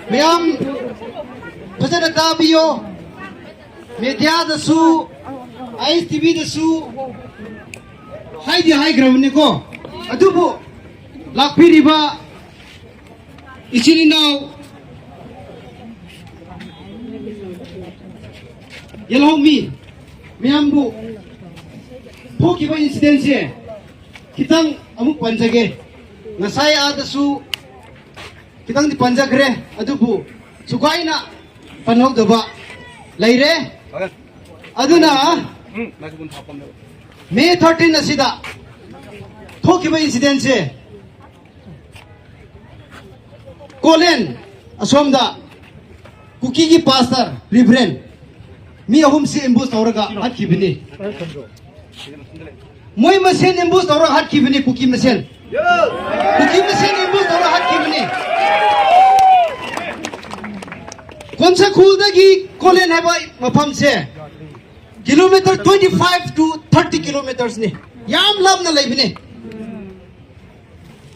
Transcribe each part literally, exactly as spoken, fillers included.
ꯃꯌꯥꯝ ꯐꯖꯅ ꯇꯥꯕꯤꯌꯣ꯫ ꯃꯦꯗꯤꯌꯥꯗꯁꯨ, ꯑꯥꯏ ꯑꯦꯁ ꯇꯤ ꯚꯤꯗꯁꯨ ꯍꯥꯏꯗꯤ ꯍꯥꯏꯈ꯭ꯔꯕꯅꯤꯀꯣ꯫ ꯑꯗꯨꯕꯨ ꯂꯥꯛꯄꯤꯔꯤꯕ ꯏꯆꯤꯜ ꯏꯅꯥꯎ ꯌꯦꯜꯍꯧꯃꯤ ꯃꯌꯥꯝꯕꯨ ꯊꯣꯛꯈꯤꯕ ꯏꯟꯁꯤꯗꯦꯟꯁꯦ ꯈꯤꯇꯪ ꯑꯃꯨꯛ ꯄꯟꯖꯒꯦ꯫ ꯉꯁꯥꯏ ꯑꯥꯗꯁꯨ ꯈꯤꯇꯪꯗꯤ ꯄꯟꯖꯈ꯭ꯔꯦ, ꯑꯗꯨꯕꯨ ꯁꯨꯒꯥꯏꯅ ꯄꯟꯍꯧꯗꯕ ꯂꯩꯔꯦ꯫ ꯑꯗꯨꯅ ꯃꯦ ꯊꯥꯔꯇꯤꯟ ꯑꯁꯤꯗ ꯊꯣꯛꯈꯤꯕ ꯏꯟꯁꯤꯗꯦꯟꯁꯦ ꯀꯣꯂꯦꯟ ꯑꯁꯣꯝꯗ ꯀꯨꯀꯤꯒꯤ ꯄꯥꯁꯇꯔ ꯔꯤꯚꯔꯦꯟ ꯃꯤ ꯑꯍꯨꯝꯁꯤ ꯑꯦꯝꯕꯨꯁ ꯇꯧꯔꯒ ꯍꯥꯠꯈꯤꯕꯅꯤ꯫ ꯃꯣꯏ ꯃꯁꯦꯟ ꯑꯦꯝꯕꯨꯁ ꯇꯧꯔꯒ ꯍꯥꯠꯈꯤꯕꯅꯤ, ꯀꯨꯀꯤ ꯃꯁꯦꯟ꯫ ꯀꯨꯀꯤ ꯃꯁꯦꯟ ꯑꯦꯝꯕꯨꯁ ꯇꯧꯔꯒ ꯍꯥꯠꯈꯤꯕꯅꯤ꯫ ꯀꯣꯟꯁꯥꯈꯨꯜꯗꯒꯤ ꯀꯣꯂꯦꯟ ꯍꯥꯏꯕ ꯃꯐꯝꯁꯦ kilometre twenty five to thirty kilometersꯅꯤ꯫ ꯌꯥꯝ ꯂꯥꯞꯅ ꯂꯩꯕꯅꯤ꯫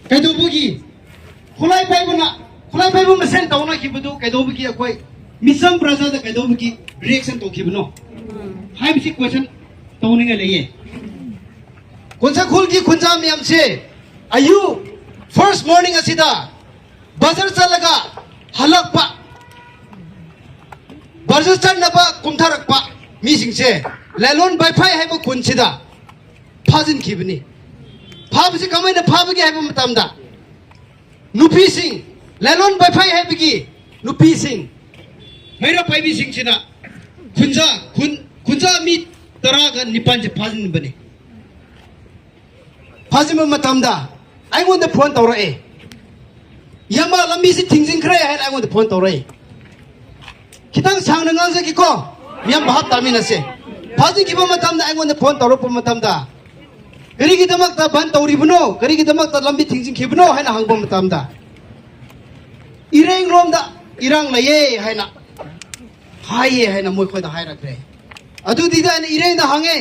ꯀꯩꯗꯧꯕꯒꯤ ꯈꯨꯠꯂꯥꯏ ꯄꯥꯏꯕꯅ, ꯈꯨꯠꯂꯥꯏ ꯄꯥꯏꯕ ꯃꯁꯦꯟ ꯇꯧꯅꯈꯤꯕꯗꯨ ꯀꯩꯗꯧꯕꯒꯤ ꯑꯩꯈꯣꯏ ꯃꯤꯆꯝ ꯄ꯭ꯔꯖꯥꯗ ꯀꯩꯗꯧꯕꯒꯤ ꯔꯤꯑꯦꯛꯁꯟ ꯇꯧꯈꯤꯕꯅꯣ ꯍꯥꯏꯕꯁꯤ ꯀꯣꯏꯁꯟ ꯇꯧꯅꯤꯡꯉꯥꯏ ꯂꯩꯌꯦ꯫ ꯀꯣꯟꯁꯥꯈꯨꯜꯒꯤ ꯈꯨꯟꯖꯥ ꯃꯌꯥꯝꯁꯦ ꯑꯌꯨꯛ ꯐꯥꯔꯁ ꯃꯣꯔꯅꯤꯡ ꯑꯁꯤꯗ ꯕꯖꯥꯔ ꯆꯠꯂꯒ ꯍꯜꯂꯛꯄ, ꯕꯖꯥꯔ ꯆꯠꯅꯕ ꯀꯨꯝꯊꯔꯛꯄ ꯃꯤꯁꯤꯡꯁꯦ ꯂꯦꯂꯣꯟ ꯕꯥꯏꯐꯥꯏ ꯍꯥꯏꯕ ꯈꯨꯟꯁꯤꯗ ꯐꯥꯖꯤꯟꯈꯤꯕꯅꯤ꯫ ꯐꯥꯕꯁꯤ ꯀꯃꯥꯏꯅ ꯐꯥꯕꯒꯦ ꯍꯥꯏꯕ ꯃꯇꯝꯗ ꯅꯨꯄꯤꯁꯤꯡ, ꯂꯦꯂꯣꯟ ꯕꯥꯏꯐꯥꯏ ꯍꯥꯏꯕꯒꯤ ꯅꯨꯄꯤꯁꯤꯡ, ꯃꯩꯔꯥ ꯄꯥꯏꯕꯤꯁꯤꯡꯁꯤꯅ ꯈꯨꯟꯖꯥ, ꯈꯨꯟ, ꯈꯨꯟꯖꯥ ꯃꯤ ꯇꯔꯥꯒ ꯅꯤꯄꯥꯟꯁꯦ ꯐꯥꯖꯤꯟꯕꯅꯤ꯫ ꯐꯥꯖꯤꯟꯕ ꯃꯇꯝꯗ ꯑꯩꯉꯣꯟꯗ ꯐꯣꯟ ꯇꯧꯔꯛꯑꯦ, "ꯏꯌꯥꯝꯕ, ꯂꯝꯕꯤꯁꯤ ꯊꯤꯡꯖꯤꯟꯈ꯭ꯔꯦ" ꯍꯥꯏꯅ ꯑꯩꯉꯣꯟꯗ ꯐꯣꯟ ꯇꯧꯔꯛꯑꯦ꯫ ꯈꯤꯇꯪ ꯁꯥꯡꯅ ꯉꯥꯡꯖꯒꯦꯀꯣ, ꯃꯤꯌꯥꯝ ꯚꯥꯞ ꯇꯥꯃꯤꯟꯅꯁꯦ꯫ ꯐꯥꯖꯤꯟꯈꯤꯕ ꯃꯇꯝꯗ ꯑꯩꯉꯣꯟꯗ ꯐꯣꯟ ꯇꯧꯔꯛꯄ ꯃꯇꯝꯗ, "ꯀꯔꯤꯒꯤꯗꯃꯛꯇ ꯕꯟ ꯇꯧꯔꯤꯕꯅꯣ? ꯀꯔꯤꯒꯤꯗꯃꯛꯇ ꯂꯝꯕꯤ ꯊꯤꯡꯖꯤꯟꯈꯤꯕꯅꯣ?" ꯍꯥꯏꯅ ꯍꯪꯕ ꯃꯇꯝꯗ, "ꯏꯔꯦꯡꯂꯣꯝꯗ ꯏꯔꯥꯡ ꯂꯩꯌꯦ" ꯍꯥꯏꯅ ꯍꯥꯏꯌꯦ ꯍꯥꯏꯅ ꯃꯈꯣꯏꯗ ꯍꯥꯏꯔꯛꯈ꯭ꯔꯦ꯫ ꯑꯗꯨꯗꯤꯗ ꯑꯩꯅ ꯏꯔꯦꯡꯗ ꯍꯪꯉꯦ,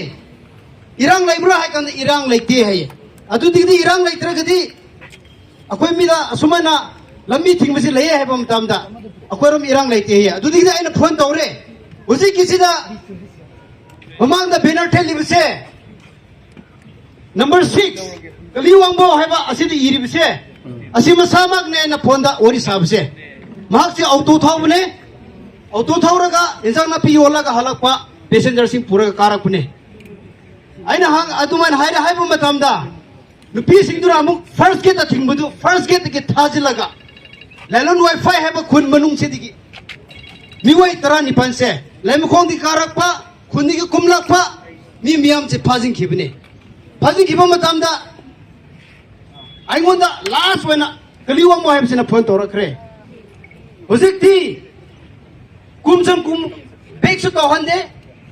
"ꯏꯔꯥꯡ ꯂꯩꯕ꯭ꯔꯥ?" ꯍꯥꯏ ꯀꯥꯟꯗ, "ꯏꯔꯥꯡ ꯂꯩꯇꯦ" ꯍꯥꯏꯌꯦ꯫ ꯑꯗꯨꯗꯤꯗꯤ ꯏꯔꯥꯡ ꯂꯩꯇ꯭ꯔꯒꯗꯤ ꯑꯩꯈꯣꯏ ꯃꯤꯗ ꯑꯁꯨꯃꯥꯏꯅ ꯂꯝꯕꯤ ꯊꯤꯡꯕꯁꯤ ꯂꯩꯌꯦ ꯍꯥꯏꯕ ꯃꯇꯝꯗ, ꯑꯩꯈꯣꯏꯔꯣꯝ ꯏꯔꯥꯡ ꯂꯩꯇꯦ ꯍꯥꯏꯌꯦ꯫ ꯑꯗꯨꯗꯒꯤꯗꯤ ꯑꯩꯅ ꯐꯣꯟ ꯇꯧꯔꯦ, ꯍꯧꯖꯤꯛꯀꯤꯁꯤꯗ ꯃꯃꯥꯡꯗ ꯕꯦꯅꯔ ꯊꯦꯠꯂꯤꯕꯁꯦ, ꯅꯝꯕꯔ ꯁꯤꯛꯁ, ꯀꯂꯤ ꯋꯥꯡꯕꯧ ꯍꯥꯏꯕ ꯑꯁꯤꯗ ꯏꯔꯤꯕꯁꯦ, ꯑꯁꯤ ꯃꯁꯥꯃꯛꯅꯦ ꯑꯩꯅ ꯐꯣꯟꯗ ꯋꯥꯔꯤ ꯁꯥꯕꯁꯦ꯫ ꯃꯍꯥꯛꯁꯦ ꯑꯣꯇꯣ ꯊꯧꯕꯅꯦ, ꯑꯣꯇꯣ ꯊꯧꯔꯒ ꯏꯟꯁꯥꯡ ꯅꯥꯄꯤ ꯌꯣꯜꯂꯒ ꯍꯜꯂꯛꯄ, ꯄꯦꯁꯦꯟꯖꯔꯁꯤꯡ ꯄꯨꯔꯒ ꯀꯥꯔꯛꯄꯅꯦ꯫ ꯑꯩꯅ ꯍꯪ-, ꯑꯗꯨꯃꯥꯏꯅ ꯍꯥꯏꯔꯦ ꯍꯥꯏꯕ ꯃꯇꯝꯗ, ꯅꯨꯄꯤꯁꯤꯡꯗꯨꯅ ꯑꯃꯨꯛ ꯐꯥꯔꯁ ꯒꯦꯠꯇ ꯊꯤꯡꯕꯗꯨ, ꯐꯥꯔꯁ ꯒꯦꯠꯇꯒꯤ ꯊꯥꯖꯤꯜꯂꯒ, ꯂꯥꯏꯂꯣꯟ ꯋꯥꯏꯐꯥꯏ ꯍꯥꯏꯕ ꯈꯨꯟ ꯃꯅꯨꯡꯁꯤꯗꯒꯤ ꯃꯤꯑꯣꯏ ꯇꯔꯥꯅꯤꯄꯥꯟꯁꯦ, ꯂꯩꯃꯈꯣꯡꯗꯒꯤ ꯀꯥꯔꯛꯄ, ꯈꯨꯟꯗꯒꯤ ꯀꯨꯝꯂꯛꯄ ꯃꯤ ꯃꯤꯌꯥꯝꯁꯦ ꯐꯥꯖꯤꯟꯈꯤꯕꯅꯤ꯫ ꯐꯥꯖꯤꯟꯈꯤꯕ ꯃꯇꯝꯗ ꯑꯩꯉꯣꯟꯗ ꯂꯥꯁ ꯑꯣꯏꯅ ꯀꯂꯤ ꯋꯥꯡꯕꯧ ꯍꯥꯏꯕꯁꯤꯅ ꯐꯣꯟ ꯇꯧꯔꯛꯈ꯭ꯔꯦ꯫ ꯍꯧꯖꯤꯛꯇꯤ ꯀꯨꯝꯁꯨ ꯀꯨꯝ, ꯕꯦꯛꯁꯨ ꯇꯧꯍꯟꯗꯦ,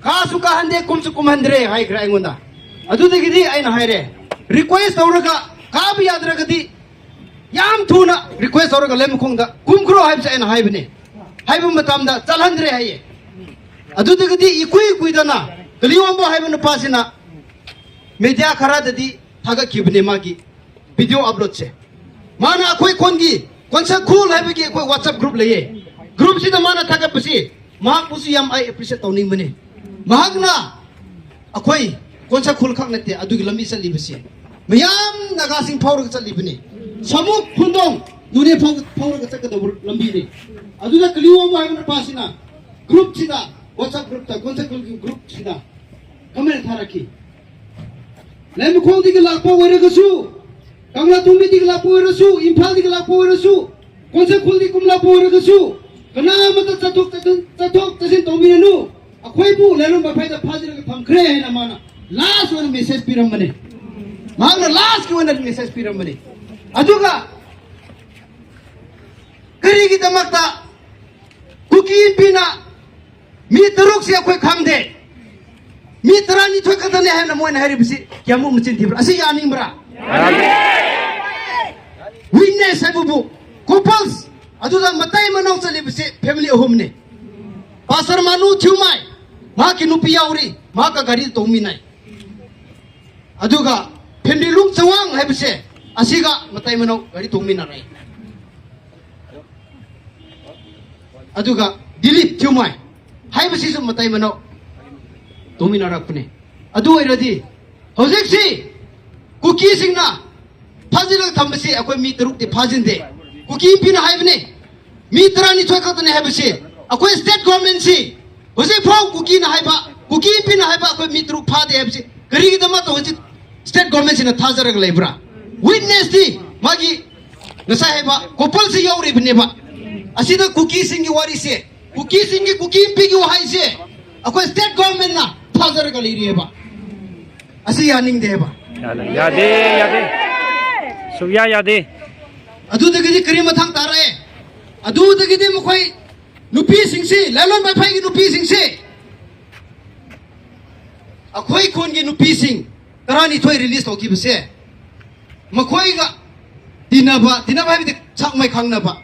ꯀꯥꯁꯨ ꯀꯥꯍꯟꯗꯦ, ꯀꯨꯝꯁꯨ ꯀꯨꯝꯍꯟꯗ꯭ꯔꯦ ꯍꯥꯏꯈ꯭ꯔꯦ ꯑꯩꯉꯣꯟꯗ꯫ ꯑꯗꯨꯗꯒꯤꯗꯤ ꯑꯩꯅ ꯍꯥꯏꯔꯦ, ꯔꯤꯀ꯭ꯋꯦꯁ ꯇꯧꯔꯒ ꯀꯥꯕ ꯌꯥꯗ꯭ꯔꯒꯗꯤ ꯌꯥꯝ ꯊꯨꯅ ꯔꯤꯀ꯭ꯋꯦꯁ ꯇꯧꯔꯒ ꯂꯩꯃꯈꯣꯡꯗ ꯀꯨꯝꯈ꯭ꯔꯣ ꯍꯥꯏꯕꯁꯦ ꯑꯩꯅ ꯍꯥꯏꯕꯅꯦ꯫ ꯍꯥꯏꯕ ꯃꯇꯝꯗ ꯆꯠꯍꯟꯗ꯭ꯔꯦ ꯍꯥꯏꯌꯦ꯫ ꯑꯗꯨꯗꯒꯤꯗꯤ ꯏꯀꯨꯏ ꯀꯨꯏꯗꯅ ꯀꯂꯤ ꯋꯥꯡꯕꯧ ꯍꯥꯏꯕ ꯅꯨꯄꯥꯁꯤꯅ ꯃꯦꯗꯤꯌꯥ ꯈꯔꯗꯗꯤ ꯊꯥꯒꯠꯈꯤꯕꯅꯦ ꯃꯥꯒꯤ ꯚꯤꯗꯤꯑꯣ ꯑꯞꯂꯣꯗꯁꯦ꯫ ꯃꯥꯅ ꯑꯩꯈꯣꯏ ꯈꯨꯟꯒꯤ ꯀꯣꯟꯁꯥ ꯈꯨꯜ ꯍꯥꯏꯕꯒꯤ ꯑꯩꯈꯣꯏ WhatsApp ꯒ꯭ꯔꯨꯞ ꯂꯩꯌꯦ꯫ ꯒ꯭ꯔꯨꯞꯁꯤꯗ ꯃꯥꯅ ꯊꯥꯒꯠꯄꯁꯤ ꯃꯍꯥꯛꯄꯨꯁꯨ ꯌꯥꯝ ꯑꯩ ꯑꯦꯄ꯭ꯔꯤꯁꯤꯌꯦꯠ ꯇꯧꯅꯤꯡꯕꯅꯤ꯫ ꯃꯍꯥꯛꯅ ꯑꯩꯈꯣꯏ ꯀꯣꯟꯁꯥ ꯈꯨꯜ ꯈꯛ ꯅꯠꯇꯦ ꯑꯗꯨꯒꯤ ꯂꯝꯕꯤ ꯆꯠꯂꯤꯕꯁꯤ, ꯃꯌꯥꯝ ꯅꯥꯒꯥꯁꯤꯡ ꯐꯥꯎꯔꯒ ꯆꯠꯂꯤꯕꯅꯤ꯫ ꯁꯃꯨꯛ, ꯈꯨꯟꯗꯣꯡ, ꯅꯣꯅꯦ ꯐꯥꯎ ꯐꯥꯎꯔꯒ ꯆꯠꯀꯗꯧꯕ ꯂꯝꯕꯤꯅꯤ꯫ ꯑꯗꯨꯗ ꯀꯂꯤ ꯋꯥꯡꯕꯧ ꯍꯥꯏꯕ ꯅꯨꯄꯥꯁꯤꯅ ꯒ꯭ꯔꯨꯞꯁꯤꯗ, WhatsApp ꯒ꯭ꯔꯨꯞꯇ, ꯀꯣꯟꯁꯥ ꯈꯨꯜꯒꯤ ꯒ꯭ꯔꯨꯞꯁꯤꯗ ꯀꯃꯦꯟ ꯊꯥꯔꯛꯈꯤ꯫ ꯂꯩꯃꯈꯣꯡꯗꯒꯤ ꯂꯥꯛꯄ ꯑꯣꯏꯔꯒꯁꯨ, ꯀꯪꯂꯥ ꯇꯣꯡꯕꯤꯗꯒꯤ ꯂꯥꯛꯄ ꯑꯣꯏꯔꯁꯨ, ꯏꯝꯐꯥꯜꯗꯒꯤ ꯂꯥꯛꯄ ꯑꯣꯏꯔꯁꯨ, ꯀꯣꯟꯁꯥ ꯈꯨꯜꯗꯒꯤ ꯀꯨꯝꯂꯛꯄ ꯑꯣꯏꯔꯒꯁꯨ, ꯀꯅꯥ ꯑꯃꯠꯇ ꯆꯠꯊꯣꯛ ꯆꯠꯁꯤꯟ, ꯆꯠꯊꯣꯛ ꯆꯠꯁꯤꯟ ꯇꯧꯕꯤꯔꯅꯨ꯫ ꯑꯩꯈꯣꯏꯕꯨ ꯂꯥꯏꯂꯣꯟ ꯋꯥꯏꯐꯥꯏꯗ ꯐꯥꯖꯤꯜꯂꯒ ꯊꯝꯈ꯭ꯔꯦ ꯍꯥꯏꯅ ꯃꯥꯅ ꯂꯥꯁ ꯑꯣꯏꯅ ꯃꯦꯁꯦꯖ ꯄꯤꯔꯝꯕꯅꯤ꯫ ꯃꯍꯥꯛꯅ ꯂꯥꯁꯀꯤ ꯑꯣꯏꯅ ꯃꯦꯁꯦꯖ ꯄꯤꯔꯝꯕꯅꯤ꯫ ꯑꯗꯨꯒ ꯀꯔꯤꯒꯤꯗꯃꯛꯇ ꯀꯨꯀꯤ ꯏꯟꯄꯤꯅ ꯃꯤ ꯇꯔꯨꯛꯁꯤ ꯑꯩꯈꯣꯏ ꯈꯪꯗꯦ, ꯃꯤ ꯇꯔꯥꯅꯤꯊꯣꯏ ꯈꯛꯇꯅꯦ ꯍꯥꯏꯅ ꯃꯣꯏꯅ ꯍꯥꯏꯔꯤꯕꯁꯤ ꯀꯌꯥꯃꯨꯛ ꯃꯆꯤꯟ ꯊꯤꯕ꯭ꯔꯥ? ꯑꯁꯤ ꯌꯥꯅꯤꯡꯕ꯭ꯔꯥ? ꯋꯤꯠꯅꯦꯁ ꯍꯥꯏꯕꯕꯨ ꯀꯣꯄꯜꯁ, ꯑꯗꯨꯗ ꯃꯇꯩ ꯃꯅꯥꯎ ꯆꯠꯂꯤꯕꯁꯤ ꯐꯦꯃꯤꯂꯤ ꯑꯍꯨꯝꯅꯤ꯫ ꯄꯥꯁꯇꯔ ꯃꯥꯅꯨ ꯊꯤꯌꯨꯃꯥꯏ, ꯃꯍꯥꯛꯀꯤ ꯅꯨꯄꯤ ꯌꯥꯎꯔꯤ, ꯃꯍꯥꯛꯀ ꯒꯥꯔꯤ ꯇꯣꯡꯃꯤꯟꯅꯩ꯫ ꯑꯗꯨꯒ ꯐꯦꯃꯤꯂꯤ ꯂꯨꯡ ꯆꯋꯥꯡ ꯍꯥꯏꯕꯁꯦ ꯑꯁꯤꯒ ꯃꯇꯩ ꯃꯅꯥꯎ ꯒꯥꯔꯤ ꯇꯣꯡꯃꯤꯟꯅꯔꯛꯏ꯫ ꯑꯗꯨꯒ ꯗꯤꯂꯤꯞ ꯊ꯭ꯌꯨꯃꯥꯏ ꯍꯥꯏꯕꯁꯤꯁꯨ ꯃꯇꯩ ꯃꯅꯥꯎ ꯇꯨꯃꯤꯟꯅꯔꯛꯄꯅꯤ꯫ ꯑꯗꯨ ꯑꯣꯏꯔꯗꯤ ꯍꯧꯖꯤꯛꯁꯤ ꯀꯨꯀꯤꯁꯤꯡꯅ ꯐꯥꯖꯤꯜꯂꯒ ꯊꯝꯕꯁꯤ ꯑꯩꯈꯣꯏ ꯃꯤ ꯇꯔꯨꯛꯇꯤ ꯐꯥꯖꯤꯟꯗꯦ꯫ ꯀꯨꯀꯤ ꯅꯨꯄꯤꯅ ꯍꯥꯏꯕꯅꯤ, ꯃꯤ ꯇꯔꯥꯅꯤꯊꯣꯏ ꯈꯛꯇꯅꯤ ꯍꯥꯏꯕꯁꯤ꯫ ꯑꯩꯈꯣꯏ ꯁ꯭ꯇꯦꯠ ꯒꯣꯔꯃꯦꯟꯁꯤ ꯍꯧꯖꯤꯛ ꯐꯥꯎ ꯀꯨꯀꯤꯅ ꯍꯥꯏꯕ, ꯀꯨꯀꯤ ꯅꯨꯄꯤꯅ ꯍꯥꯏꯕ ꯑꯩꯈꯣꯏ ꯃꯤ ꯇꯔꯨꯛ ꯐꯥꯗꯦ ꯍꯥꯏꯕꯁꯤ ꯀꯔꯤꯒꯤꯗꯃꯛꯇ ꯍꯧꯖꯤꯛ ꯁ꯭ꯇꯦꯠ ꯒꯣꯔꯃꯦꯟꯁꯤꯅ ꯊꯥꯖꯔꯒ ꯂꯩꯕ꯭ꯔꯥ? ꯋꯤꯠꯅꯦꯁꯇꯤ ꯃꯥꯒꯤ ꯉꯁꯥꯏ ꯍꯥꯏꯕ ꯀꯣꯄꯜꯁꯤ ꯌꯥꯎꯔꯤꯕꯅꯦꯕ꯫ ꯑꯁꯤꯗ ꯀꯨꯀꯤꯁꯤꯡꯒꯤ ꯋꯥꯔꯤꯁꯦ, ꯀꯨꯀꯤꯁꯤꯡꯒꯤ, ꯀꯨꯀꯤ ꯅꯨꯄꯤꯒꯤ ꯋꯥꯍꯩꯁꯦ ꯑꯩꯈꯣꯏ ꯁ꯭ꯇꯦꯠ ꯒꯣꯔꯃꯦꯟꯅ ꯊꯥꯖꯔꯒ ꯂꯩꯔꯤꯑꯕ꯫ ꯑꯁꯤ ꯌꯥꯅꯤꯡꯗꯦꯕ꯫ ꯌꯥꯗꯦ, ꯌꯥꯗꯦ, ꯌꯥꯗꯦ꯫ ꯁꯨꯛꯌꯥ ꯌꯥꯗꯦ꯫ ꯑꯗꯨꯗꯒꯤꯗꯤ ꯀꯔꯤ ꯃꯊꯪ ꯇꯥꯔꯛꯑꯦ? ꯑꯗꯨꯗꯒꯤꯗꯤ ꯃꯈꯣꯏ ꯅꯨꯄꯤꯁꯤꯡꯁꯤ, ꯂꯂꯣꯟ ꯃꯐꯩꯒꯤ ꯅꯨꯄꯤꯁꯤꯡꯁꯤ, ꯑꯩꯈꯣꯏ ꯈꯨꯟꯒꯤ ꯅꯨꯄꯤꯁꯤꯡ ꯇꯔꯥꯅꯤꯊꯣꯏ ꯔꯤꯂꯤꯁ ꯇꯧꯈꯤꯕꯁꯦ, ꯃꯈꯣꯏꯒ ꯇꯤꯟꯅꯕ, ꯇꯤꯟꯅꯕ ꯍꯥꯏꯕꯗꯤ ꯁꯛ ꯃꯥꯏ ꯈꯪꯅꯕ,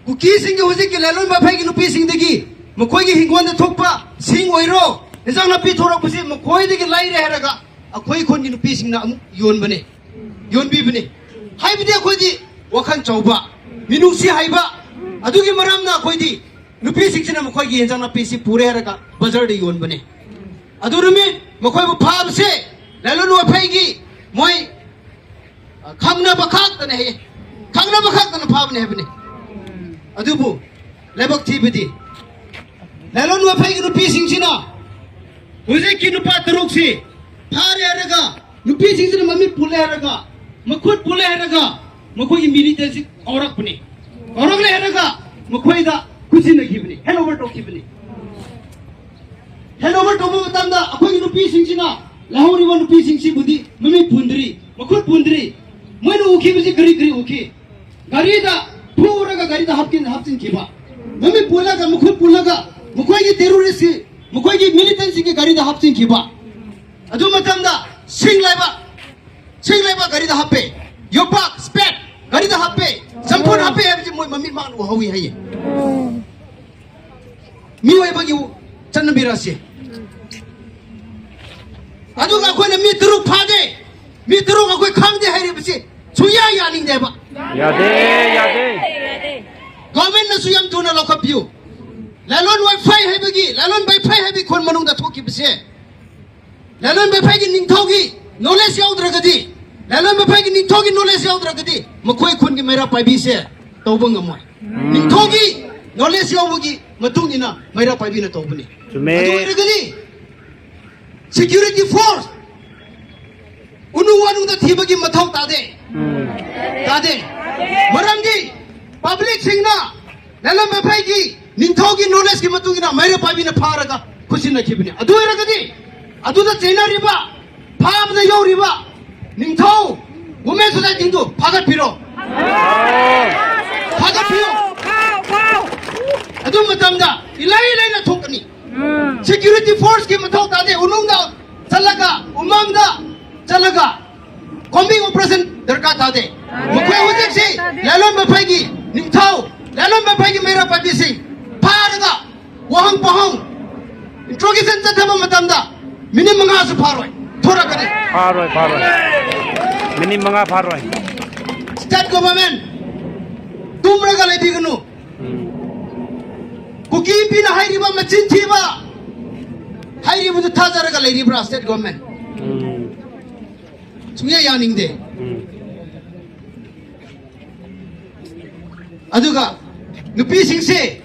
ꯀꯨꯀꯤꯁꯤꯡꯒꯤ ꯍꯧꯖꯤꯛꯀꯤ ꯂꯂꯣꯟ ꯃꯐꯩꯒꯤ ꯅꯨꯄꯤꯁꯤꯡꯗꯒꯤ ꯃꯈꯣꯏꯒꯤ ꯍꯤꯡꯒꯣꯜꯗ ꯊꯣꯛꯄ ꯁꯤꯡ ꯑꯣꯏꯔꯣ, ꯏꯟꯖꯥꯡ ꯅꯥꯄꯤ ꯊꯣꯔꯛꯄꯁꯤ ꯃꯈꯣꯏꯗꯒꯤ ꯂꯩꯔꯦ ꯍꯥꯏꯔꯒ ꯑꯩꯈꯣꯏ ꯈꯨꯟꯒꯤ ꯅꯨꯄꯤꯁꯤꯡꯅ ꯑꯃꯨꯛ ꯌꯣꯟꯕꯅꯦ, ꯌꯣꯟꯕꯤꯕꯅꯦ꯫ ꯍꯥꯏꯕꯗꯤ ꯑꯩꯈꯣꯏꯗꯤ ꯋꯥꯈꯜ ꯆꯥꯎꯕ, ꯃꯤꯅꯨꯡꯁꯤ ꯍꯩꯕ, ꯑꯗꯨꯒꯤ ꯃꯔꯝꯅ ꯑꯩꯈꯣꯏꯗꯤ ꯅꯨꯄꯤꯁꯤꯡꯁꯤꯅ ꯃꯈꯣꯏꯒꯤ ꯌꯦꯟꯖꯥꯡ ꯅꯥꯄꯤꯁꯤ ꯄꯨꯔꯦ ꯍꯥꯏꯔꯒ ꯕꯖꯥꯔꯗ ꯌꯣꯟꯕꯅꯦ꯫ ꯑꯗꯨ ꯅꯨꯃꯤꯠ ꯃꯈꯣꯏꯕꯨ ꯐꯥꯕꯁꯦ ꯂꯂꯣꯟ ꯃꯐꯩꯒꯤ ꯃꯣꯏ ꯈꯪꯅꯕ ꯈꯛꯇꯅꯦ ꯍꯥꯏꯌꯦ, ꯈꯪꯅꯕ ꯈꯛꯇꯅ ꯐꯥꯕꯅꯦ ꯍꯥꯏꯕꯅꯦ꯫ ꯑꯗꯨꯕꯨ ꯂꯥꯏꯕꯛ ꯊꯤꯕꯗꯤ ꯂꯂꯣꯟ ꯃꯐꯩꯒꯤ ꯅꯨꯄꯤꯁꯤꯡꯁꯤꯅ ꯍꯧꯖꯤꯛꯀꯤ ꯅꯨꯄꯥ ꯇꯔꯨꯛꯁꯤ ꯐꯥꯔꯦ ꯍꯥꯏꯔꯒ, ꯅꯨꯄꯤꯁꯤꯡꯁꯤꯅ ꯃꯃꯤꯠ ꯄꯨꯜꯂꯦ ꯍꯥꯏꯔꯒ, ꯃꯈꯨꯠ ꯄꯨꯜꯂꯦ ꯍꯥꯏꯔꯒ, ꯃꯈꯣꯏꯒꯤ ꯃꯤꯂꯤꯇꯦꯟꯁꯤ ꯀꯧꯔꯛꯄꯅꯤ꯫ ꯀꯧꯔꯛꯂꯦ ꯍꯥꯏꯔꯒ ꯃꯈꯣꯏꯗ ꯈꯨꯠꯁꯤꯟꯅꯈꯤꯕꯅꯤ, ꯍꯦꯟ ꯑꯣꯚꯔ ꯇꯧꯈꯤꯕꯅꯤ꯫ ꯍꯦꯟ ꯑꯣꯚꯔ ꯇꯧꯕ ꯃꯇꯝꯗ ꯑꯩꯈꯣꯏꯒꯤ ꯅꯨꯄꯤꯁꯤꯡꯁꯤꯅ, ꯂꯥꯍꯧꯔꯤꯕ ꯅꯨꯄꯤꯁꯤꯡꯁꯤꯕꯨꯗꯤ ꯃꯃꯤꯠ ꯄꯨꯟꯗ꯭ꯔꯤ, ꯃꯈꯨꯠ ꯄꯨꯟꯗ꯭ꯔꯤ꯫ ꯃꯣꯏꯅ ꯎꯈꯤꯕꯁꯤ ꯀꯔꯤ ꯀꯔꯤ ꯎꯈꯤ? ꯒꯥꯔꯤꯗ ꯐꯨꯔꯒ ꯒꯥꯔꯤꯗ ꯍꯥꯞꯆꯤꯟ ꯍꯥꯞꯆꯤꯟꯈꯤꯕ, ꯃꯃꯤꯠ ꯄꯨꯜꯂꯒ, ꯃꯈꯨꯠ ꯄꯨꯜꯂꯒ ꯃꯈꯣꯏꯒꯤ ꯇꯦꯔꯣꯔꯤꯁꯀꯤ, ꯃꯈꯣꯏꯒꯤ ꯃꯤꯂꯤꯇꯦꯟꯁꯤꯡꯒꯤ ꯒꯥꯔꯤꯗ ꯍꯥꯞꯆꯤꯟꯈꯤꯕ꯫ ꯑꯗꯨ ꯃꯇꯝꯗ ꯁꯤꯡ ꯂꯩꯕ, ꯁꯤꯡ ꯂꯩꯕ ꯒꯥꯔꯤꯗ ꯍꯥꯞꯄꯦ, ꯌꯣꯄꯥꯛ, ꯁ꯭ꯄꯦꯠ ꯒꯥꯔꯤꯗ ꯍꯥꯞꯄꯦ, ꯆꯝꯐꯨꯠ ꯍꯥꯞꯄꯦ ꯍꯥꯏꯕꯁꯤ ꯃꯣꯏ ꯃꯃꯤꯠ ꯃꯥꯡ ꯎꯍꯧꯏ ꯍꯥꯏꯌꯦ꯫ ꯃꯤꯑꯣꯏꯕꯒꯤ ꯆꯠꯅꯕꯤꯔꯁꯦ꯫ ꯑꯗꯨꯒ ꯑꯩꯈꯣꯏꯅ ꯃꯤ ꯇꯔꯨꯛ ꯐꯥꯗꯦ, ꯃꯤ ꯇꯔꯨꯛ ꯑꯩꯈꯣꯏ ꯈꯪꯗꯦ ꯍꯥꯏꯔꯤꯕꯁꯤ ꯁꯨꯡꯌꯥ ꯌꯥꯅꯤꯡꯗꯦꯕ꯫ ꯌꯥꯗꯦ, ꯌꯥꯗꯦ꯫ ꯒꯣꯔꯃꯦꯟꯅꯁꯨ ꯌꯥꯝ ꯊꯨꯅ ꯂꯧꯈꯠꯄꯤꯌꯨ꯫ ꯂꯥꯂꯣꯟ ꯋꯥꯏꯐꯥꯏ ꯍꯥꯏꯕꯒꯤ, ꯂꯥꯂꯣꯟ ꯕꯥꯏꯐꯥꯏ ꯍꯥꯏꯕꯒꯤ ꯈꯨꯟ ꯃꯅꯨꯡꯗ ꯊꯣꯛꯈꯤꯕꯁꯦ, ꯂꯥꯂꯣꯟ ꯕꯥꯏꯐꯥꯏꯒꯤ ꯅꯤꯡꯊꯧꯒꯤ ꯅꯣꯂꯦꯖ ꯌꯥꯎꯗ꯭ꯔꯒꯗꯤ, ꯂꯥꯂꯣꯟ ꯕꯥꯏꯐꯥꯏꯒꯤ ꯅꯤꯡꯊꯧꯒꯤ ꯅꯣꯂꯦꯖ ꯌꯥꯎꯗ꯭ꯔꯒꯗꯤ ꯃꯈꯣꯏ ꯈꯨꯟꯒꯤ ꯃꯩꯔꯥ ꯄꯥꯏꯕꯤꯁꯦ ꯇꯧꯕ ꯉꯝꯃꯣꯏ꯫ ꯅꯤꯡꯊꯧꯒꯤ ꯅꯣꯂꯦꯖ ꯌꯥꯎꯕꯒꯤ ꯃꯇꯨꯡ ꯏꯟꯅ ꯃꯩꯔꯥ ꯄꯥꯏꯕꯤꯅ ꯇꯧꯕꯅꯤ꯫ ꯆꯨꯝꯃꯦ꯫ ꯑꯗꯨ ꯑꯣꯏꯔꯒꯗꯤ ꯁꯦꯀ꯭ꯌꯨꯔꯤꯇꯤ ꯐꯣꯔꯁ ꯎꯅꯨ ꯋꯥꯅꯨꯗ ꯊꯤꯕꯒꯤ ꯃꯊꯧ ꯇꯥꯗꯦ꯫ ꯎꯝ꯫ ꯇꯥꯗꯦ꯫ ꯃꯔꯝꯗꯤ ꯄꯕ꯭ꯂꯤꯛꯁꯤꯡꯅ ꯂꯥꯂꯣꯟ ꯃꯐꯩꯒꯤ ꯅꯤꯡꯊꯧꯒꯤ ꯅꯣꯂꯦꯖꯀꯤ ꯃꯇꯨꯡ ꯏꯟꯅ ꯃꯩꯔꯥ ꯄꯥꯏꯕꯤꯅ ꯐꯥꯔꯒ ꯈꯨꯠꯁꯤꯟꯅꯈꯤꯕꯅꯤ꯫ ꯑꯗꯨ ꯑꯣꯏꯔꯒꯗꯤ ꯑꯗꯨꯗ ꯆꯦꯟꯅꯔꯤꯕ, ꯐꯥꯕꯗ ꯌꯧꯔꯤꯕ ꯅꯤꯡꯊꯧ ꯋꯨꯃꯦꯟ ꯁꯣꯁꯥꯏꯇꯤꯗꯨ ꯐꯥꯒꯠꯄꯤꯔꯣ꯫ ꯐꯥꯒꯠꯄꯤꯌꯣ꯫ ꯑꯗꯨ ꯃꯇꯝꯗ ꯏꯂꯥꯏ ꯂꯥꯏꯅ ꯊꯣꯛꯀꯅꯤ꯫ ꯁꯦꯀ꯭ꯌꯨꯔꯤꯇꯤ ꯐꯣꯔꯁꯀꯤ ꯃꯊꯧ ꯇꯥꯗꯦ꯫ ꯎꯅꯨꯡꯗ ꯆꯠꯂꯒ, ꯎꯃꯪꯗ ꯆꯠꯂꯒ ꯀꯣꯝꯕꯤꯡ ꯑꯣꯄꯔꯦꯁꯟ ꯗꯔꯀꯥꯔ ꯇꯥꯗꯦ꯫ ꯃꯈꯣꯏ ꯍꯧꯖꯤꯛꯁꯤ ꯂꯥꯂꯣꯟ ꯃꯐꯩꯒꯤ ꯅꯤꯡꯊꯧ, ꯂꯥꯂꯣꯟ ꯃꯐꯩꯒꯤ ꯃꯩꯔꯥ ꯄꯥꯏꯕꯤꯁꯤꯡ ꯐꯥꯔꯒ ꯋꯥꯍꯪ ꯄꯥꯎꯍꯪ ꯏꯟꯇ꯭ꯔꯣꯒꯦꯁꯟ ꯆꯠꯊꯕ ꯃꯇꯝꯗ ꯃꯤꯅꯤꯠ ꯃꯉꯥꯁꯨ ꯐꯥꯔꯣꯏ, ꯊꯣꯔꯛꯀꯅꯤ꯫ ꯐꯥꯔꯣꯏ, ꯐꯥꯔꯣꯏ꯫ ꯃꯤꯅꯤꯠ ꯃꯉꯥ ꯐꯥꯔꯣꯏ꯫ ꯁ꯭ꯇꯦꯠ ꯒꯣꯚꯔꯟꯃꯦꯟ ꯇꯨꯝꯔꯒ ꯂꯩꯕꯤꯒꯅꯨ꯫ ꯎꯝ꯫ ꯀꯨꯀꯤ ꯅꯨꯄꯤꯅ ꯍꯥꯏꯔꯤꯕ ꯃꯆꯤꯟ ꯊꯤꯕ ꯍꯥꯏꯔꯤꯕꯗꯨ ꯊꯥꯖꯔꯒ ꯂꯩꯔꯤꯕ꯭ꯔꯥ ꯁ꯭ꯇꯦꯠ ꯒꯣꯚꯔꯟꯃꯦꯟ? ꯎꯝ꯫ ꯁꯨꯡꯌꯥ ꯌꯥꯅꯤꯡꯗꯦ꯫ ꯎꯝ꯫ ꯑꯗꯨꯒ ꯅꯨꯄꯤꯁꯤꯡꯁꯦ,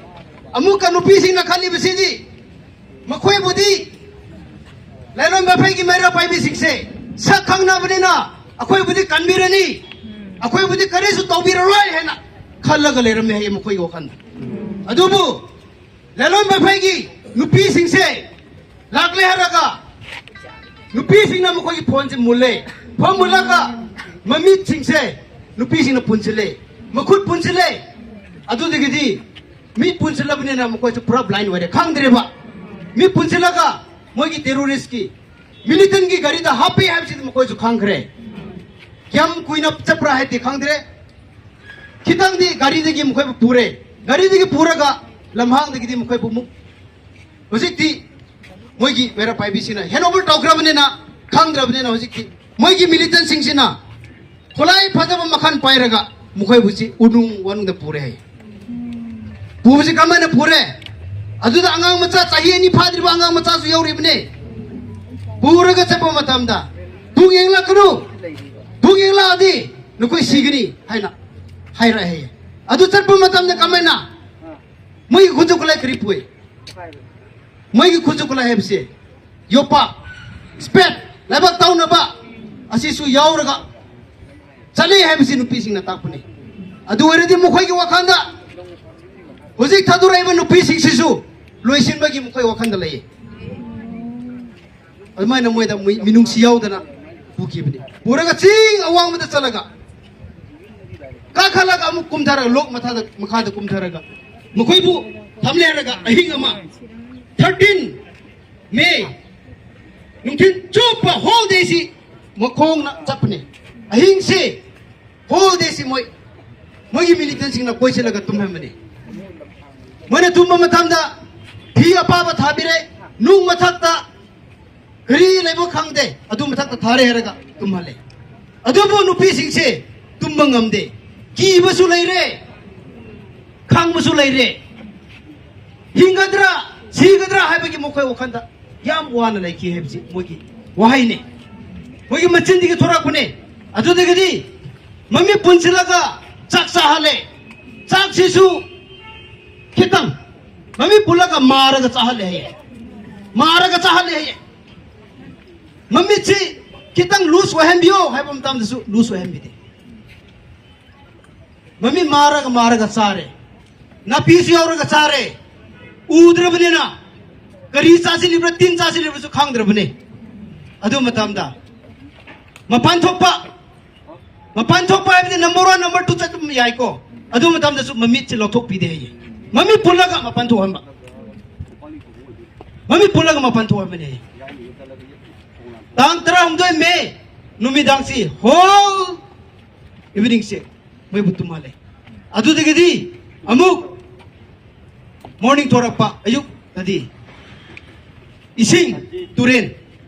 ꯑꯃꯨꯛꯀ ꯅꯨꯄꯤꯁꯤꯡꯅ ꯈꯜꯂꯤꯕꯁꯤꯗꯤ, ꯃꯈꯣꯏꯕꯨꯗꯤ ꯂꯥꯂꯣꯟ ꯃꯐꯩꯒꯤ ꯃꯩꯔꯥ ꯄꯥꯏꯕꯤꯁꯤꯡꯁꯦ ꯁꯛ ꯈꯪꯅꯕꯅꯤꯅ ꯑꯩꯈꯣꯏꯕꯨꯗꯤ ꯀꯟꯕꯤꯔꯅꯤ, ꯑꯩꯈꯣꯏꯕꯨꯗꯤ ꯀꯔꯤꯁꯨ ꯇꯧꯕꯤꯔꯔꯣꯏ ꯍꯥꯏꯅ ꯈꯜꯂꯒ ꯂꯩꯔꯝꯃꯦ ꯍꯥꯏꯌꯦ ꯃꯈꯣꯏꯒꯤ ꯋꯥꯈꯜꯗ꯫ ꯑꯗꯨꯕꯨ ꯂꯥꯂꯣꯟ ꯃꯐꯩꯒꯤ ꯅꯨꯄꯤꯁꯤꯡꯁꯦ ꯂꯥꯛꯂꯦ ꯍꯥꯏꯔꯒ ꯅꯨꯄꯤꯁꯤꯡꯅ ꯃꯈꯣꯏꯒꯤ ꯐꯣꯟꯁꯦ ꯃꯨꯜꯂꯦ꯫ ꯐꯣꯟ ꯃꯨꯜꯂꯒ ꯃꯃꯤꯠꯁꯤꯡꯁꯦ ꯅꯨꯄꯤꯁꯤꯡꯅ ꯄꯨꯟꯁꯤꯜꯂꯦ, ꯃꯈꯨꯠ ꯄꯨꯟꯁꯤꯜꯂꯦ꯫ ꯑꯗꯨꯗꯒꯤꯗꯤ ꯃꯤꯠ ꯄꯨꯟꯁꯤꯜꯂꯕꯅꯤꯅ ꯃꯈꯣꯏꯁꯨ ꯄꯨꯔꯥ ꯕ꯭ꯂꯥꯏꯟ ꯑꯣꯏꯔꯦ, ꯈꯪꯗ꯭ꯔꯦꯕ꯫ ꯃꯤꯠ ꯄꯨꯟꯁꯤꯜꯂꯒ ꯃꯣꯏꯒꯤ ꯇꯦꯔꯣꯔꯤꯁꯀꯤ ꯃꯤꯂꯤꯇꯦꯟꯒꯤ ꯒꯥꯔꯤꯗ ꯍꯥꯞꯄꯤ ꯍꯥꯏꯕꯁꯤꯗꯤ ꯃꯈꯣꯏꯁꯨ ꯈꯪꯈ꯭ꯔꯦ꯫ ꯀꯌꯥꯝ ꯀꯨꯏꯅ ꯆꯠꯄ꯭ꯔꯥ ꯍꯥꯏꯗꯤ ꯈꯪꯗ꯭ꯔꯦ꯫ ꯈꯤꯇꯪꯗꯤ ꯒꯥꯔꯤꯗꯒꯤ ꯃꯈꯣꯏꯕꯨ ꯄꯨꯔꯦ꯫ ꯒꯥꯔꯤꯗꯒꯤ ꯄꯨꯔꯒ ꯂꯝꯍꯥꯡꯗꯒꯤꯗꯤ ꯃꯈꯣꯏꯕꯨ ꯑꯃꯨꯛ ꯍꯧꯖꯤꯛꯇꯤ ꯃꯣꯏꯒꯤ ꯃꯩꯔꯥ ꯄꯥꯏꯕꯤꯁꯤꯡꯅ ꯍꯦꯟ ꯑꯣꯚꯔ ꯇꯧꯈ꯭ꯔꯕꯅꯤꯅ, ꯈꯪꯗ꯭ꯔꯕꯅꯤꯅ ꯍꯧꯖꯤꯛꯇꯤ ꯃꯣꯏꯒꯤ ꯃꯤꯂꯤꯇꯦꯟꯁꯤꯡꯁꯤꯅ ꯈꯨꯠꯂꯥꯏ ꯐꯖꯕ ꯃꯈꯜ ꯄꯥꯏꯔꯒ ꯃꯈꯣꯏꯕꯨꯁꯤ ꯎꯅꯨꯡ ꯋꯥꯅꯨꯡꯗ ꯄꯨꯔꯦ ꯍꯥꯏꯌꯦ꯫ ꯄꯨꯕꯁꯤ ꯀꯃꯥꯏꯅ ꯄꯨꯔꯦ? ꯑꯗꯨꯗ ꯑꯉꯥꯡ ꯃꯆꯥ, ꯆꯍꯤ ꯑꯅꯤ ꯐꯥꯗ꯭ꯔꯤꯕ ꯑꯉꯥꯡ ꯃꯆꯥꯁꯨ ꯌꯥꯎꯔꯤꯕꯅꯦ꯫ ꯄꯨꯔꯒ ꯆꯠꯄ ꯃꯇꯝꯗ, "ꯇꯨꯡ ꯌꯦꯡꯂꯛꯀꯅꯨ, ꯇꯨꯡ ꯌꯦꯡꯂꯛꯑꯗꯤ ꯅꯈꯣꯏ ꯁꯤꯒꯅꯤ" ꯍꯥꯏꯅ ꯍꯥꯏꯔꯛꯑꯦ꯫ ꯑꯗꯨ ꯆꯠꯄ ꯃꯇꯝꯗ ꯀꯃꯥꯏꯅ? ꯃꯣꯏꯒꯤ ꯈꯨꯠꯁꯨ ꯈꯨꯠꯂꯥꯏ ꯀꯔꯤ ꯄꯨꯏ? ꯃꯣꯏꯒꯤ ꯈꯨꯠꯁꯨ ꯈꯨꯠꯂꯥꯏ ꯍꯥꯏꯕꯁꯦ ꯌꯣꯄꯥꯛ, ꯏꯁꯄꯦꯠ, ꯂꯩꯕꯥꯛ ꯇꯧꯅꯕ, ꯑꯁꯤꯁꯨ ꯌꯥꯎꯔꯒ ꯆꯠꯂꯤ ꯍꯥꯏꯕꯁꯤ ꯅꯨꯄꯤꯁꯤꯡꯅ ꯇꯥꯛꯄꯅꯤ꯫ ꯑꯗꯨ ꯑꯣꯏꯔꯗꯤ ꯃꯈꯣꯏꯒꯤ ꯋꯥꯈꯜꯗ ꯍꯧꯖꯤꯛ ꯊꯥꯗꯣꯔꯛꯏꯕ ꯅꯨꯄꯤꯁꯤꯡꯁꯤꯁꯨ ꯂꯣꯏꯁꯤꯟꯕꯒꯤ ꯃꯈꯣꯏ ꯋꯥꯈꯜꯗ ꯂꯩꯌꯦ꯫ ꯑꯗꯨꯃꯥꯏꯅ ꯃꯣꯏꯗ ꯃꯤ-, ꯃꯤꯅꯨꯡꯁꯤ ꯌꯥꯎꯗꯅ ꯄꯨꯈꯤꯕꯅꯤ꯫ ꯄꯨꯔꯒ ꯆꯤꯡ ꯑꯋꯥꯡꯕꯗ ꯆꯠꯂꯒ, ꯀꯥꯈꯠꯂꯒ ꯑꯃꯨꯛ ꯀꯨꯝꯊꯔꯒ, ꯂꯣꯛ ꯃꯊꯥꯗ, ꯃꯈꯥꯗ ꯀꯨꯝꯊꯔꯒ ꯃꯈꯣꯏꯕꯨ ꯊꯝꯂꯦ ꯍꯥꯏꯔꯒ ꯑꯍꯤꯡ ꯑꯃ, ꯊꯥꯔꯇꯤꯟ ꯃꯦ, ꯅꯨꯡꯊꯤꯜ ꯆꯨꯞꯄ ꯍꯣꯜ ꯗꯦꯁꯤ ꯃꯈꯣꯡꯅ ꯆꯠꯄꯅꯦ꯫ ꯑꯍꯤꯡꯁꯦ ꯍꯣꯜ ꯗꯦꯁꯤ ꯃꯣꯏ, ꯃꯣꯏꯒꯤ ꯃꯤꯂꯤꯇꯦꯟꯁꯤꯡꯅ ꯀꯣꯏꯁꯤꯜꯂꯒ ꯇꯨꯝꯍꯟꯕꯅꯦ꯫ ꯃꯣꯏꯅ ꯇꯨꯝꯕ ꯃꯇꯝꯗ ꯐꯤ ꯑꯄꯥꯕ ꯊꯥꯕꯤꯔꯦ, ꯅꯨꯡ ꯃꯊꯛꯇ ꯀꯔꯤ ꯂꯩꯕ ꯈꯪꯗꯦ, ꯑꯗꯨ ꯃꯊꯛꯇ ꯊꯥꯔꯦ ꯍꯥꯏꯔꯒ ꯇꯨꯝꯍꯜꯂꯦ꯫ ꯑꯗꯨꯕꯨ ꯅꯨꯄꯤꯁꯤꯡꯁꯦ ꯇꯨꯝꯕ ꯉꯝꯗꯦ, ꯀꯤꯕꯁꯨ ꯂꯩꯔꯦ, ꯈꯪꯕꯁꯨ ꯂꯩꯔꯦ꯫ ꯍꯤꯡꯒꯗ꯭ꯔꯥ, ꯁꯤꯒꯗ꯭ꯔꯥ ꯍꯥꯏꯕꯒꯤ ꯃꯈꯣꯏ ꯋꯥꯈꯜꯗ ꯌꯥꯝ ꯋꯥꯅ ꯂꯩꯈꯤ ꯍꯥꯏꯕꯁꯤ ꯃꯣꯏꯒꯤ ꯋꯥꯍꯩꯅꯤ, ꯃꯣꯏꯒꯤ ꯃꯆꯤꯟꯗꯒꯤ ꯊꯣꯔꯛꯄꯅꯦ꯫ ꯑꯗꯨꯗꯒꯤꯗꯤ ꯃꯃꯤꯠ ꯄꯨꯟꯁꯤꯜꯂꯒ ꯆꯥꯛ ꯆꯥꯍꯜꯂꯦ꯫ ꯆꯥꯛꯁꯤꯁꯨ ꯈꯤꯇꯪ ꯃꯃꯤꯠ ꯄꯨꯜꯂꯒ ꯃꯥꯔꯒ ꯆꯥꯍꯜꯂꯦ ꯍꯥꯏꯌꯦ, ꯃꯥꯔꯒ ꯆꯥꯍꯜꯂꯦ ꯍꯥꯏꯌꯦ꯫ ꯃꯃꯤꯠꯁꯤ ꯈꯤꯇꯪ ꯂꯨꯖ ꯑꯣꯏꯍꯟꯕꯤꯌꯣ ꯍꯥꯏꯕ ꯃꯇꯝꯗꯁꯨ ꯂꯨꯖ ꯑꯣꯏꯍꯟꯕꯤꯗꯦ꯫ ꯃꯃꯤꯠ ꯃꯥꯔꯒ ꯃꯥꯔꯒ ꯆꯥꯔꯦ, ꯅꯥꯄꯤꯁꯨ ꯌꯥꯎꯔꯒ ꯆꯥꯔꯦ꯫ ꯎꯗ꯭ꯔꯕꯅꯤꯅ ꯀꯔꯤ ꯆꯥꯁꯤꯜꯂꯤꯕ꯭ꯔꯥ, ꯇꯤꯟ ꯆꯥꯁꯤꯜꯂꯤꯕ꯭ꯔꯥꯁꯨ ꯈꯪꯗ꯭ꯔꯕꯅꯦ꯫ ꯑꯗꯨ ꯃꯇꯝꯗ ꯃꯄꯥꯟ ꯊꯣꯛꯄ, ꯃꯄꯥꯟ ꯊꯣꯛꯄ ꯍꯥꯏꯕꯗꯤ ꯅꯝꯕꯔ ꯋꯥꯟ, ꯅꯝꯕꯔ ꯇꯨ ꯆꯠꯄ ꯌꯥꯏꯀꯣ꯫ ꯑꯗꯨ ꯃꯇꯝꯗꯁꯨ ꯃꯃꯤꯠꯁꯦ ꯂꯧꯊꯣꯛꯄꯤꯗꯦ ꯍꯥꯏꯌꯦ꯫ ꯃꯃꯤꯠ ꯄꯨꯜꯂꯒ ꯃꯄꯥꯟ ꯊꯣꯛꯍꯟꯕ, ꯃꯃꯤꯠ ꯄꯨꯜꯂꯒ ꯃꯄꯥꯟ ꯊꯣꯛꯍꯟꯕꯅꯦ ꯍꯥꯏꯌꯦ꯫ ꯇꯥꯡ ꯇꯔꯥꯍꯨꯝꯗꯣꯏ ꯃꯦ ꯅꯨꯃꯤꯗꯥꯡꯁꯤ ꯍꯣꯜ ꯏꯚꯤꯅꯤꯡꯁꯦ ꯃꯣꯏꯕꯨ ꯇꯨꯝꯍꯜꯂꯦ꯫ ꯑꯗꯨꯗꯒꯤꯗꯤ ꯑꯃꯨꯛ ꯃꯣꯔꯅꯤꯡ ꯊꯣꯔꯛꯄ, ꯑꯌꯨꯛꯇꯗꯤ ꯏꯁꯤꯡ, ꯇꯨꯔꯦꯟ,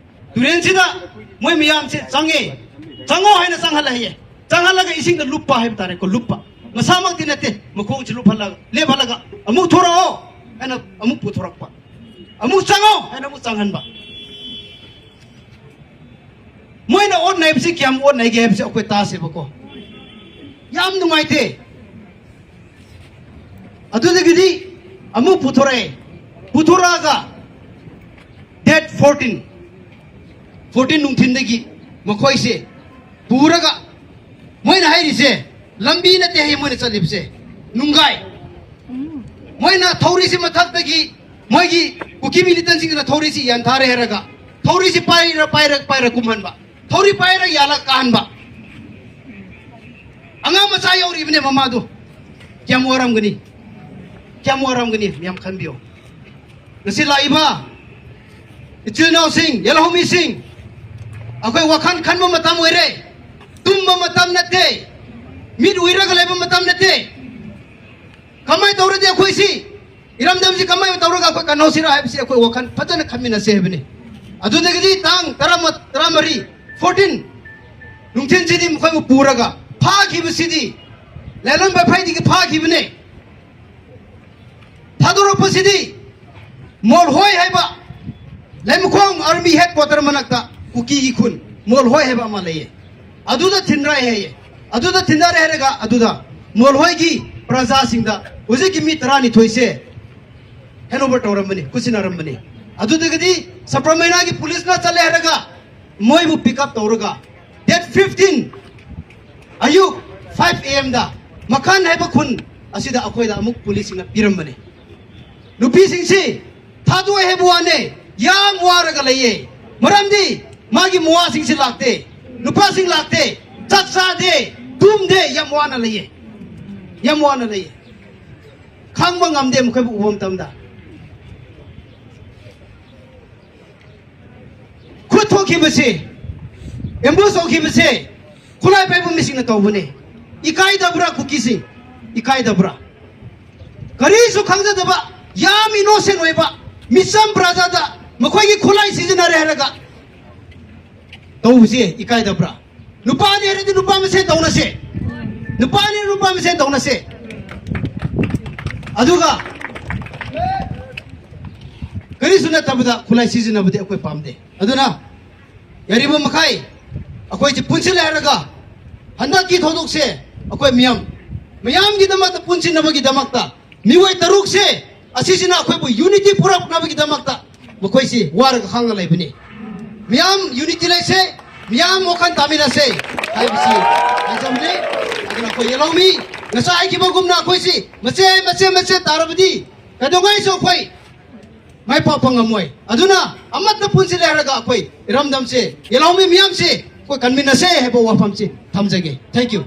ꯇꯨꯔꯦꯟꯁꯤꯗ ꯃꯣꯏ ꯃꯌꯥꯝꯁꯦ ꯆꯪꯉꯦ꯫ ꯆꯪꯉꯣ ꯍꯥꯏꯅ ꯆꯪꯍꯜꯂꯦ ꯍꯥꯏꯌꯦ꯫ ꯆꯪꯍꯜꯂꯒ ꯏꯁꯤꯡꯗ ꯂꯨꯞꯄ ꯍꯥꯏꯕ ꯇꯥꯔꯦꯀꯣ, ꯂꯨꯞꯄ, ꯃꯁꯥꯃꯛꯇꯤ ꯅꯠꯇꯦ, ꯃꯈꯣꯡꯁꯤ ꯂꯨꯞꯍꯜꯂꯒ, ꯂꯦꯞꯍꯜꯂꯒ, "ꯑꯃꯨꯛ ꯊꯣꯔꯛꯑꯣ, ꯑꯃꯨꯛ ꯄꯨꯊꯣꯔꯛꯄ, ꯑꯃꯨꯛ ꯆꯪꯉꯣ ꯍꯥꯏꯅ ꯑꯃꯨꯛ ꯆꯪꯍꯟꯕ꯫ ꯃꯣꯏꯅ ꯑꯣꯠ ꯅꯩꯕꯁꯤ ꯀꯌꯥꯝ ꯑꯣꯠ ꯅꯩꯒꯦ ꯍꯥꯏꯕꯁꯤ ꯑꯩꯈꯣꯏ ꯇꯥꯁꯦꯕꯀꯣ꯫ ꯌꯥꯝ ꯅꯨꯡꯉꯥꯏꯇꯦ꯫ ꯑꯗꯨꯗꯒꯤꯗꯤ ꯑꯃꯨꯛ ꯄꯨꯊꯣꯔꯛꯑꯦ꯫ ꯄꯨꯊꯣꯔꯛꯑꯒ date fourteen, fourteen ꯅꯨꯡꯊꯤꯟꯗꯒꯤ ꯃꯈꯣꯏꯁꯦ ꯄꯨꯔꯒ, ꯃꯣꯏꯅ ꯍꯥꯏꯔꯤꯁꯦ ꯂꯝꯕꯤ ꯅꯠꯇꯦ ꯍꯥꯏꯌꯦ, ꯃꯣꯏꯅ ꯆꯠꯂꯤꯕꯁꯦ ꯅꯨꯡꯒꯥꯏ꯫ ꯃꯣꯏꯅ ꯊꯧꯔꯤꯁꯤ ꯃꯊꯛꯇꯒꯤ, ꯃꯣꯏꯒꯤ ꯀꯨꯀꯤ ꯃꯤꯂꯤꯇꯦꯟꯁꯤꯡꯅ ꯊꯧꯔꯤꯁꯤ ꯌꯥꯟꯊꯥꯔꯦ ꯍꯥꯏꯔꯒ ꯊꯧꯔꯤꯁꯤ ꯄꯥꯏꯔ ꯄꯥꯏꯔ ꯄꯥꯏꯔ ꯀꯨꯝꯍꯟꯕ, ꯊꯧꯔꯤ ꯄꯥꯏꯔ ꯌꯥꯜꯂ ꯀꯥꯍꯟꯕ꯫ ꯑꯉꯥꯡ ꯃꯆꯥ ꯌꯧꯔꯤꯕꯅꯦ ꯃꯃꯥꯗꯨ꯫ ꯀꯌꯥꯝ ꯋꯥꯔꯝꯒꯅꯤ, ꯀꯌꯥꯝ ꯋꯥꯔꯝꯒꯅꯤ, ꯃꯌꯥꯝ ꯈꯟꯕꯤꯌꯨ꯫ ꯉꯁꯤ ꯂꯥꯛꯏꯕ ꯏꯆꯤꯜ ꯏꯅꯥꯎꯁꯤꯡ, ꯌꯦꯜꯍꯧꯃꯤꯁꯤꯡ, ꯑꯩꯈꯣꯏ ꯋꯥꯈꯜ ꯈꯟꯕ ꯃꯇꯝ ꯑꯣꯏꯔꯦ꯫ ꯇꯨꯝꯕ ꯃꯇꯝ ꯅꯠꯇꯦ, ꯃꯤꯠ ꯎꯏꯔꯒ ꯂꯩꯕ ꯃꯇꯝ ꯅꯠꯇꯦ꯫ ꯀꯃꯥꯏꯅ ꯇꯧꯔꯗꯤ ꯑꯩꯈꯣꯏꯁꯤ ꯏꯔꯝꯗꯝꯁꯤ ꯀꯃꯥꯏꯅ ꯇꯧꯔꯒ ꯑꯩꯈꯣꯏ ꯀꯟꯍꯧꯁꯤꯔꯥ ꯍꯥꯏꯕꯁꯤ ꯑꯩꯈꯣꯏ ꯋꯥꯈꯜ ꯐꯖꯅ ꯈꯟꯃꯤꯟꯅꯁꯦ ꯍꯥꯏꯕꯅꯤ꯫ ꯑꯗꯨꯗꯒꯤꯗꯤ ꯇꯥꯡ ꯇꯔꯥꯃ-, ꯇꯔꯥꯃꯔꯤ, fourteen, ꯅꯨꯡꯊꯤꯜꯁꯤꯗꯤ ꯃꯈꯣꯏꯕꯨ ꯄꯨꯔꯒ ꯐꯥꯈꯤꯕꯁꯤꯗꯤ ꯂꯦꯂꯣꯡ ꯕꯦꯐꯥꯏꯗꯒꯤ ꯐꯥꯈꯤꯕꯅꯦ꯫ ꯊꯥꯗꯣꯔꯛꯄꯁꯤꯗꯤ ꯃꯣꯜꯍꯣꯏ ꯍꯥꯏꯕ ꯂꯩꯃꯈꯣꯡ army headquarter ꯃꯅꯥꯛꯇ ꯀꯨꯀꯤꯒꯤ ꯈꯨꯟ ꯃꯣꯜꯍꯣꯏ ꯍꯥꯏꯕ ꯑꯃ ꯂꯩꯌꯦ꯫ ꯑꯗꯨꯗ ꯊꯤꯟꯔꯛꯑꯦ ꯍꯥꯏꯌꯦ꯫ ꯑꯗꯨꯗ ꯊꯤꯟꯔꯛꯑꯦ ꯍꯥꯏꯔꯒ ꯑꯗꯨꯗ ꯃꯣꯜꯍꯣꯏꯒꯤ ꯄ꯭ꯔꯖꯥꯁꯤꯡꯗ ꯍꯧꯖꯤꯛꯀꯤ ꯃꯤ ꯇꯔꯥꯅꯤꯊꯣꯏꯁꯦ hand over ꯇꯧꯔꯝꯕꯅꯤ, ꯈꯨꯠꯁꯤꯟꯅꯔꯝꯕꯅꯤ꯫ ꯑꯗꯨꯗꯒꯤꯗꯤ ꯁꯄ꯭ꯔꯃꯩꯅꯥꯒꯤ ꯄꯨꯂꯤꯁꯅ ꯆꯠꯂꯦ ꯍꯥꯏꯔꯒ ꯃꯣꯏꯕꯨ pick up ꯇꯧꯔꯒ date fifteen ꯑꯌꯨꯛ five A M ꯗ ꯃꯈꯥꯟ ꯍꯥꯏꯕ ꯈꯨꯟ ꯑꯁꯤꯗ ꯑꯩꯈꯣꯏꯗ ꯑꯃꯨꯛ ꯄꯨꯂꯤꯁꯁꯤꯡꯅ ꯄꯤꯔꯝꯕꯅꯤ꯫ ꯅꯨꯄꯤꯁꯤꯡꯁꯤ ꯊꯥꯗꯣꯛꯑꯦ ꯍꯥꯏꯕ ꯋꯥꯅꯦ, ꯌꯥꯝ ꯋꯥꯔꯒ ꯂꯩꯌꯦ꯫ ꯃꯔꯝꯗꯤ ꯃꯥꯒꯤ ꯃꯋꯥꯁꯤꯡꯁꯤ ꯂꯥꯛꯇꯦ, ꯅꯨꯄꯥꯁꯤꯡ ꯂꯥꯛꯇꯦ, ꯆꯥꯛ ꯆꯥꯗꯦ, ꯇꯨꯝꯗꯦ, ꯌꯥꯝ ꯋꯥꯅ ꯂꯩꯌꯦ, ꯌꯥꯝ ꯋꯥꯅ ꯂꯩꯌꯦ꯫ ꯈꯪꯕ ꯉꯝꯗꯦ ꯃꯈꯣꯏꯕꯨ ꯎꯕ ꯃꯇꯝꯗ꯫ ꯈꯨꯠ ꯊꯣꯛꯈꯤꯕꯁꯦ, ambush ꯇꯧꯈꯤꯕꯁꯦ ꯈꯨꯠꯂꯥꯏ ꯄꯥꯏꯕ ꯃꯤꯁꯤꯡꯅ ꯇꯧꯕꯅꯦ꯫ ꯏꯀꯥꯏꯗꯕ꯭ꯔꯥ ꯀꯨꯀꯤꯁꯤꯡ? ꯏꯀꯥꯏꯗꯕ꯭ꯔꯥ? ꯀꯔꯤꯁꯨ ꯈꯪꯖꯗꯕ, ꯌꯥꯝ innocent ꯑꯣꯏꯕ ꯃꯤꯆꯝ ꯄ꯭ꯔꯖꯥꯗ ꯃꯈꯣꯏꯒꯤ ꯈꯨꯠꯂꯥꯏ ꯁꯤꯖꯤꯟꯅꯔꯦ ꯍꯥꯏꯔꯒ ꯇꯧꯕꯁꯦ ꯏꯀꯥꯏꯗꯕ꯭ꯔꯥ? ꯅꯨꯄꯥꯅꯤ ꯍꯥꯏꯔꯗꯤ ꯅꯨꯄꯥ ꯃꯁꯦꯟ ꯇꯧꯅꯁꯦ, ꯅꯨꯄꯥꯅꯤ ꯅꯨꯄꯥ ꯃꯁꯦꯟ ꯇꯧꯅꯁꯦ꯫ ꯑꯗꯨꯒ ꯀꯔꯤꯁꯨ ꯅꯠꯇꯕꯗ ꯈꯨꯠꯂꯥꯏ ꯁꯤꯖꯤꯟꯅꯕꯗꯤ ꯑꯩꯈꯣꯏ ꯄꯥꯝꯗꯦ꯫ ꯑꯗꯨꯅ ꯌꯥꯔꯤꯕ ꯃꯈꯩ ꯑꯩꯈꯣꯏꯁꯦ ꯄꯨꯟꯁꯤꯜꯂꯦ ꯍꯥꯏꯔꯒ ꯍꯟꯗꯛꯀꯤ ꯊꯧꯗꯣꯛꯁꯦ ꯑꯩꯈꯣꯏ ꯃꯤꯌꯥꯝ, ꯃꯤꯌꯥꯝꯒꯤꯗꯃꯛꯇ, ꯄꯨꯟꯁꯤꯟꯅꯕꯒꯤꯗꯃꯛꯇ, ꯃꯤꯑꯣꯏ ꯇꯔꯨꯛꯁꯦ ꯑꯁꯤꯁꯤꯅ ꯑꯩꯈꯣꯏꯕꯨ unity ꯄꯨꯔꯛꯅꯕꯒꯤꯗꯃꯛꯇ ꯃꯈꯣꯏꯁꯤ ꯋꯥꯔꯒ ꯈꯥꯡꯉ ꯂꯩꯕꯅꯤ꯫ ꯃꯤꯌꯥꯝ unity ꯂꯩꯁꯦ, ꯃꯤꯌꯥꯝ ꯋꯥꯈꯜ ꯇꯥꯃꯤꯟꯅꯁꯦ ꯍꯥꯏꯕꯁꯤ ꯍꯥꯏꯖꯕꯅꯤ꯫ ꯑꯗꯨꯅ ꯑꯩꯈꯣꯏ ꯌꯦꯜꯍꯧꯃꯤ, ꯉꯁꯥꯏ ꯍꯥꯏꯈꯤꯕꯒꯨꯝꯅ ꯑꯩꯈꯣꯏꯁꯤ ꯃꯆꯦꯠ ꯃꯆꯦꯠ ꯃꯆꯦꯠ ꯇꯥꯔꯕꯗꯤ ꯀꯩꯗꯧꯉꯩꯁꯨ ꯑꯩꯈꯣꯏ ꯃꯥꯏ ꯄꯥꯛꯄ ꯉꯝꯃꯣꯏ꯫ ꯑꯗꯨꯅ ꯑꯃꯠꯇ ꯄꯨꯟꯁꯤꯜꯂꯦ ꯍꯥꯏꯔꯒ ꯑꯩꯈꯣꯏ ꯏꯔꯝꯗꯝꯁꯦ, ꯌꯦꯜꯍꯧꯃꯤ ꯃꯤꯌꯥꯝꯁꯦ ꯑꯩꯈꯣꯏ ꯀꯟꯃꯤꯟꯅꯁꯦ ꯍꯥꯏꯕ ꯋꯥꯐꯝꯁꯤ ꯊꯝꯖꯒꯦ꯫ Thank you꯫